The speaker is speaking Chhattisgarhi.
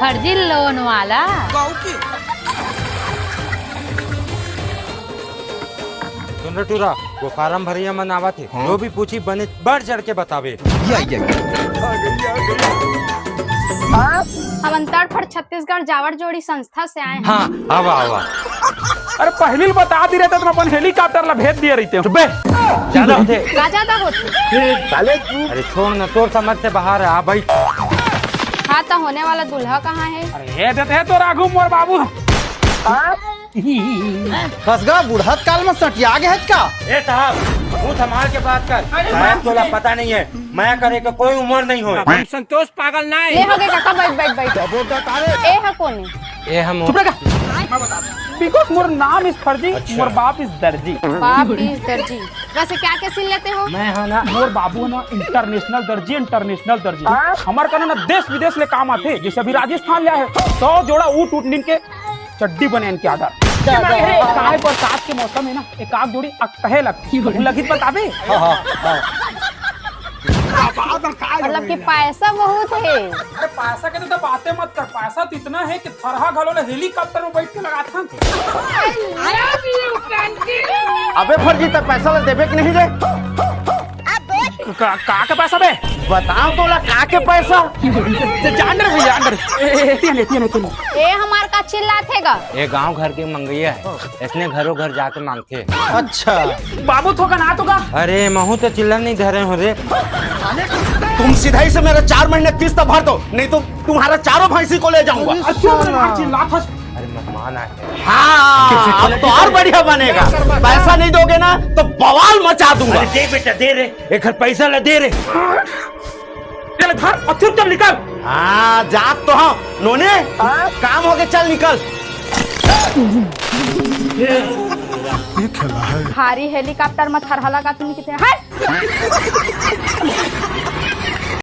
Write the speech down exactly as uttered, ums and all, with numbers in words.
फर्जी लोन वाला। सुन रे टूरा, वो फार्म भरइया मन आवत हे, जो भी पूछी बने बढ़ चढ़ के बतावे। हमन तड़फड़ छत्तीसगढ़ जावड़ जोड़ी संस्था से आए हैं। हाँ, आवा आवा। अरे पहली ल बता दी रहते तो मैं अपन हेलीकॉप्टर ला भेज दिए रहते। चुप बे। ज्यादा होथे। का ज्यादा होथे? अरे छोड़ ना, तोर समझ से बाहर है। आ भाई। हाँ, तो होने वाला दूल्हा कहाँ है? अरे ये देते हैं तो राघू मोर बाबू। फसगा बुढ़त काल में सटिया गे हच का? ए साहब, मुंह संभाल के बात कर। शायद तोला पता नहीं है, मया करे के कोई उम्र नहीं होय। हम संतोष पागल ना ले है। हो गए काका, बैठ बैठ बैठ। ए हा कोने? ए हम चुप रह। बिकॉज मोर नाम इज फर्जी, अच्छा। मोर बाप इज दर्जी। बाप इज दर्जी। वैसे क्या क्या सिल लेते हो? मैं हा ना, मोर बाबू ना इंटरनेशनल दर्जी, इंटरनेशनल दर्जी। हमार कना ना देश विदेश ले काम आथे, जैसे अभी राजस्थान ले आए, सौ जोड़ा ऊट ऊट निन के चड्डी बने इनके आदर। काय बरसात के मौसम है ना, एक आग जोड़ी अकतहे लगती। लगी बताबे? हाँ, हाँ, हाँ। मतलब कि पैसा बहुत है। अरे पैसा के तो बातें मत कर, पैसा तो इतना है कि थरहा घलो ले हेलीकॉप्टर में बैठ के लगाथन। अबे फर्जी, त पैसा ला देबे कि नहीं रे? का, का के पैसा बे? बताओ तो ला, का के पैसा? जान रे भैया, जान रे। ए, ए, एती हन, एती हन, एती हन। ए हमार का चिल्लात हे गा? ए गांव घर के मंगैया है, इसने घरों घर जाके मांगथे। अच्छा। बाबू थोकन आ तो गा। अरे महू तो चिल्ला नहीं धरे हो रे। तुम सीधा ही से मेरा चार महीने किस्त भर दो, नहीं तो तुम्हारा चारों भैंसी को ले जाऊंगा। अच्छा, अरे मार चिल्लात हस। अरे मेहमान आए। हाँ, अब तो और बढ़िया बनेगा। पैसा नहीं दोगे ना तो बवाल मचा दूंगा। अरे दे बेटा, दे रे, एक घर पैसा ला दे रे। चल धर और चुपचाप निकल। हाँ, जात तो हाँ, नोने, काम हो गया, चल निकल। भारी हेलीकॉप्टर में थरहला का तुम कितने हट।